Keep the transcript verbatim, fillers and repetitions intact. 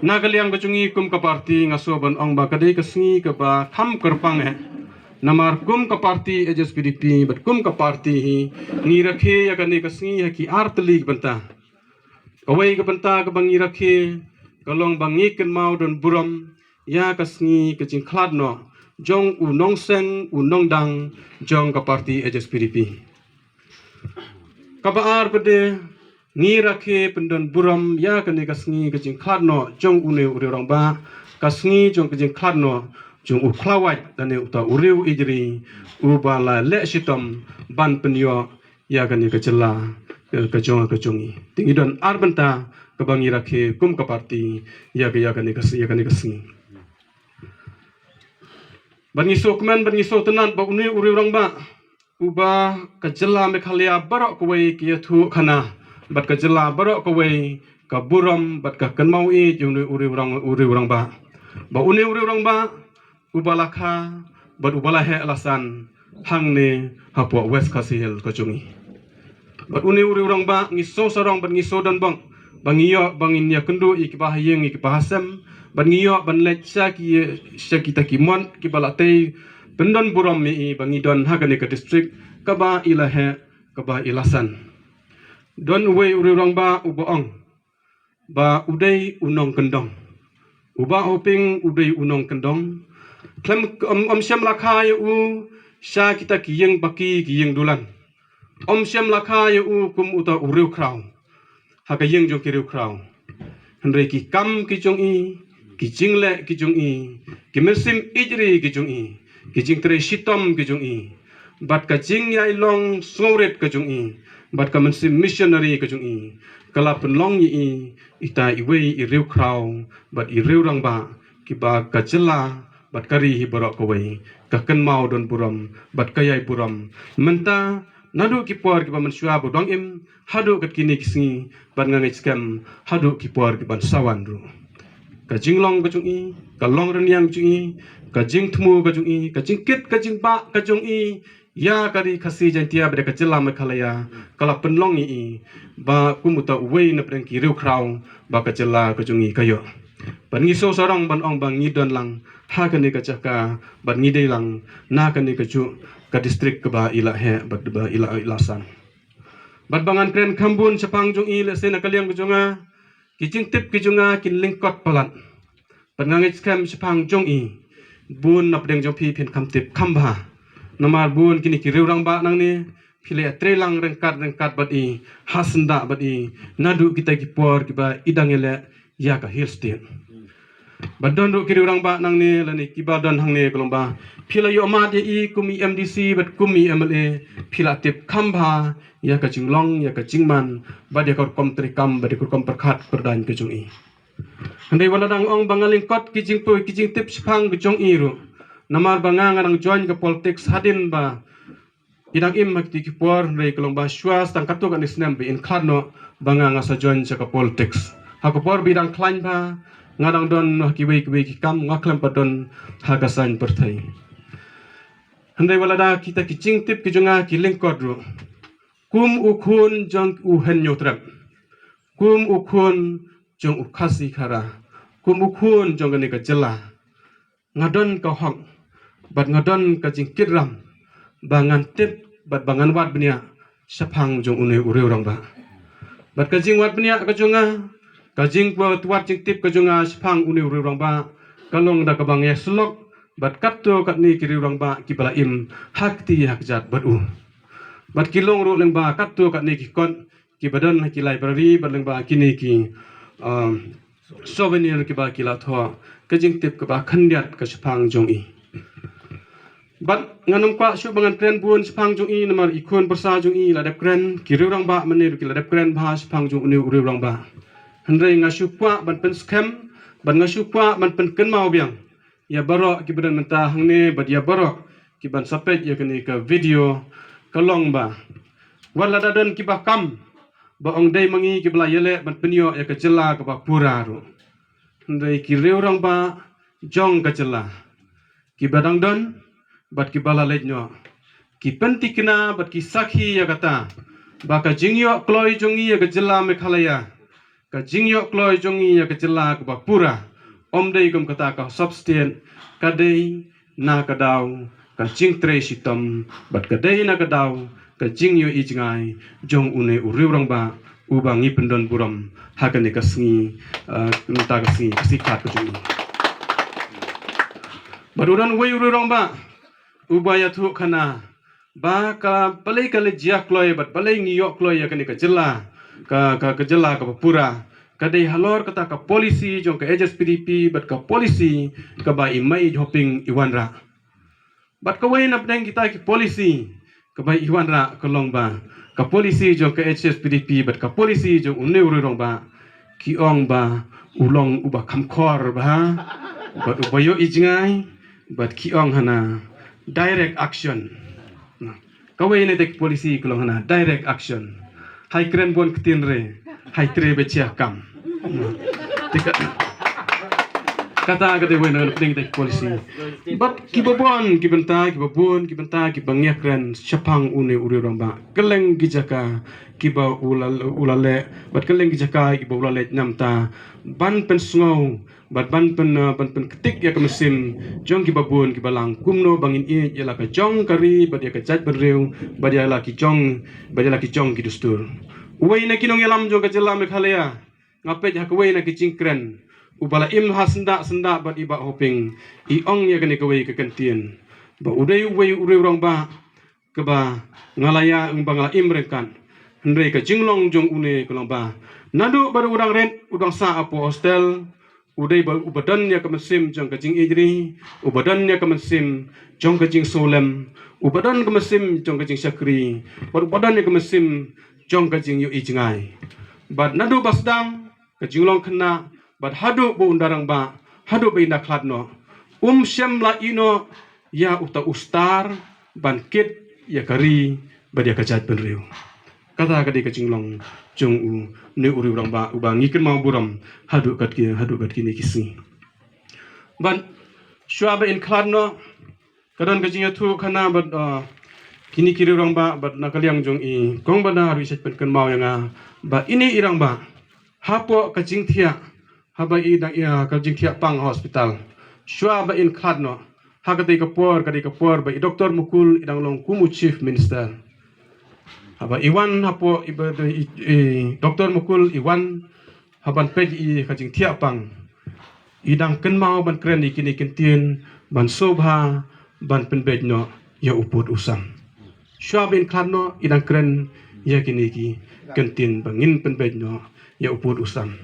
Na ka liang ka jong ngi kum ka party nga sngewbha ban ong ba ka dei ka sngi kaba kham kyrpang eh. Namar kum ka party H S P D P bad kum ka party hi ngi rakhe ïa kane ka sngi ha ki ar tylli ki bynta. Kawei ka bynta kaba ngi rakhe ka long ba ngi kynmaw don burom ïa ka sngi ka jingkhlad noh jong u nongseng u nongdang jong ka party H S P D P. Kaba ar pat de ngi rakhe pyndon burom ïa kane ka sngi ka jingkhlad noh jong une u riew rangbah, ka sngi jong ka jingkhlad noh jong u khlawait lane uta u riew ijri uba la leh shitom ban pynïoh ïa kane ka jylla ka jong ka jong ngi. Te ngi don ar bynta kaba ngi rakhe kum ka party ïa ka ïa kane ka ïa kane ka sngi. Bad ngi sngewkmen bad ngi sngewtynnat ba une u riew rangbah uba ka jylla Meghalaya baroh kawei ki ïathuh khana bad ka jylla baroh kawei ka burom bad ka kynmaw ïa une u riew rang u riew rangbah. Ba une u riew rangbah uba la kha bad uba la heh la san hangne hapoh West Khasi Hills ka jong ngi. Bad une u riew rangbah ngi sngewsarong bad ngi sngewdon bok ba ngi ïoh ba ngin ïakynduh ïa kiba ha ïing ïa kiba ha sem bad ngi ïoh ban leit sha ki sha kita ki mon kiba la tei pyndon burom ïa i ba ngi don ha kane ka district kaba i la heh kaba i la san. Don uwei u riew rangbah uba ong ba u dei u nongkyndong. U Bah Hoping u dei u nongkyndong. Khlem ym, ym shym la kha ïa u sha kita ki ïing paki ki ïing dulan. Ym shym la kha ïa u kum uta u riewkhraw ha ka ïing jong ki riewkhraw. Hynrei ki kam ki jong i, ki jingleh ki jong i, ki mynsiem ïeit ri ki jong i, ki jingtrei shitom ki jong i, bad ka jingïailong sngewrit ka jong i, bad ka mynsiem missionary ka jong i, ka la pynlong ïa i ita iwei i riewkhraw bad i riewrangbah kiba ka jylla bad ka ri hi baroh kawei ka kynmaw don burom bad ka ïai burom. Mynta naduh ki por kiba mynshuwa ba dang im haduh kat kine ki sngi bad nga ngeit skhem haduh ki por kiban sa wan ruh. Ka jinglong ka jong i, ka long rynïeng ka jong i, ka jingthmu ka jong i, ka jingkit ka jingbah ka jong i ïa ka ri Khasi Jaiñtia bad ka jylla Meghalaya ka la pynlong ïa i ba kum uta uwei na pdeng ki riewkhraw ba ka jylla ka jong i ka ïoh. Bad ngi sngewsarong ban ong ba ngi don lang ha kane ka jaka bad ngi dei lang na kane ka juh ka district kaba i la heh bad ba i la i la san. Bad ba ngan kren kham bun shaphang jong i lehse na ka liang ka jong nga ki jingtip ki jong nga kin lyngkot palat. Bad nga ngeit skhem shaphang jong i bun na pdeng jong phi phin kham tip kham bha. Namar bun kine ki riewrangbah nangne phi la ïatrei lang ryngkat ryngkat bad i ha syndah bad i naduh kita ki por kiba i dang ïaleh ïa ka Hill State. Bad don ruh ki riewrangbah nangne lane kiba don hangne ka long ba phi la ïoh mad ïa i kum i M D C bad kum i M L A phi la tip kham bha ïa ka jinglong ïa ka jingman bad ïa ka rukom treikam bad ïa ka rukom pyrkhat pyrdaiñ ka jong i. Hynrei wat la dang ong ba nga lyngkot ki jingpoi ki jingtip shaphang ka jong i ruh. Namar ba nga nga dang join ka politics hadien ba i dang im ha kiti ki por hynrei ka long ba shuwa tang katto katne snem ba in khlad noh ba nga nga sa join sha ka politics. Ha ka por ba i dang khlaiñ bha nga dang don ha kiwei kiwei ki kam nga khlem pat don ha ka saiñ pyrthei. Hynrei wat la da kita ki jingtip ki jong nga ki lyngkot ruh. Kum u khun jong u Hynñiewtrep. Kum u khun jong u Khasi Khara. Kum u khun jong kane ka jylla. Nga don ka hok bad nga don ka jingkitram ba ngan tip bad ba ngan wad bniah shaphang jong une u riewrangbah. Bad ka jingwad bniah ka jong nga, ka jingwad jingtip ka jong nga shaphang une u riewrangbah ka long da kaba nga ïasyllok bad katto katne ki riewrangbah kiba la im ha kti ha kjat bad u. Bad ki long ruh lyngba katto katne ki kot kiba don ha ki library bad lyngba kine ki, um, souvenir kiba ki la thoh ka jingtip kaba khyndiat ka shaphang jong i. Bad ngan ym kwah shuh ba ngan kren bun shaphang jong i namar i khun pyrsa jong i la dep kren, ki riewrangbah mynne ruh ki la dep kren bha shaphang jong une u riewrangbah. Hynrei nga shu kwah ban pynskhem bad nga shu kwah ban pynkynmaw biang ïa baroh kiba don mynta hangne bad ïa baroh kiban sa peit ïa kane ka video ka long ba wat la da don kiba kam ba ong dei ma ngi kiba la ïaleh ban pynïoh ïa ka jylla kaba pura ruh. Hynrei ki riewrangbah jong ka jylla kiba dang don bad kiba la leit noh ki pyntikna bad ki sakhi ïa kata ba ka jingïoh kloi jong ngi ïa ka jylla Meghalaya ka jingïoh kloi jong ngi ïa ka jylla kaba pura, ym dei kum kata ka sub state, ka dei na ka daw ka jingtrei shitom, bad ka dei na ka daw ka jingïohi jngai jong une u riewrangbah uba ngi pyndon burom ha kane ka sngi, eh, mynta ka sngi, ka sngi khat ka jong ngi. Bad u don uwei u riewrangbah uba ïathuh khana ba ka balei ka leit jia kloi bad balei ngi ïoh kloi ïa kane ka jylla, ka, ka, ka jylla kaba pura, ka dei halor kata ka policy jong ka H S P D P bad ka policy kaba i Maieit Hoping i wanrah. Bad kawei na pdeng kita ki policy kaba i wanrah ka long ba ka policy jong ka H S P D P bad ka policy jong une u riewrangbah, ki ong ba u long uba kham khor bha, bad uba ïohi jngai, bad ki ong hana direct action. Kawei na kita ki policy ka long hana direct action. Hai kren bun ktien re, hai trei beit shiah kam. Te ka, kata ka dei wei na pdeng kita ki policy. Bad kiba bun ki bynta, kiba bun ki bynta kiba ngi ïakren shaphang une u riewrangbah, kylleng ki jaka kiba u la, u la leh, bad kylleng ki jaka kiba u la leit namar ban pynsngew bad ban pyn, uh, ban pynktik ïa ka mynsiem jong kiba bun kiba lang kumno ba ngin ïeit ïa la ka jong ka ri bad ïa ka jaitbynriew bad ïa la ki jong, bad ïa la ki jong ki dustur. Uwei na ki nongïalam jong ka jylla Meghalaya, nga peit ha kawei na ki jingkren, uba la im ha syndah syndah bad i Bah Hoping, i ong ïa kane kawei ka kyntien ba u dei uwei u riewrangbah kaba nga la ïa, ba nga la im ryngkat. Hynrei ka jinglong jong une ka long ba naduh ba u dang rit, u dang sah hapoh hostel, u dei ba uba don ïa ka mynsiem jong ka jingïeit, uba don ïa ka mynsiem jong ka jingsngewlem, uba don ka mynsiem jong ka jingshakri, bad uba don ïa ka mynsiem jong ka jingïohi jngai. Bad naduh ba sdang ka jinglong khynnah bad haduh ba un da rangbah, haduh ba in da khlad noh, um shym la ïeh noh ïa uta u star ban kit ïa ka ri bad ïa ka jaitbynriew. Kata ka dei ka jinglong jong une u riewrangbah uba ngi kynmaw burom haduh kat ki, haduh kat kine ki sngi. Bad shuwa ba in khlad noh, ka don ka jingïathuh khana bad, uh, kine ki riewrangbah bad na ka liang jong i Kong Bah Nadar ruh i shait pynkynmaw ïa nga ba ine i rangbah hapoh ka jingthiah, haba i dang ïa ka jingthiah pang hospital, shuwa ba in khlad noh, ha katei ka por, katei ka por ba i Doktor Mukul i dang long kum u Chief Minister. Haba i wan hapoh i ba, i, i Doktor Mukul i wan haban peit i ka jingthiah pang, i dang kynmaw ban kren ïa kine ki kyntien ban sngewbha ban pynbeit noh ïa u pud u sam. Shuwa ba in khlad noh i dang kren ïa kine ki kyntien ba ngin pynbeit noh ïa u pud u sam.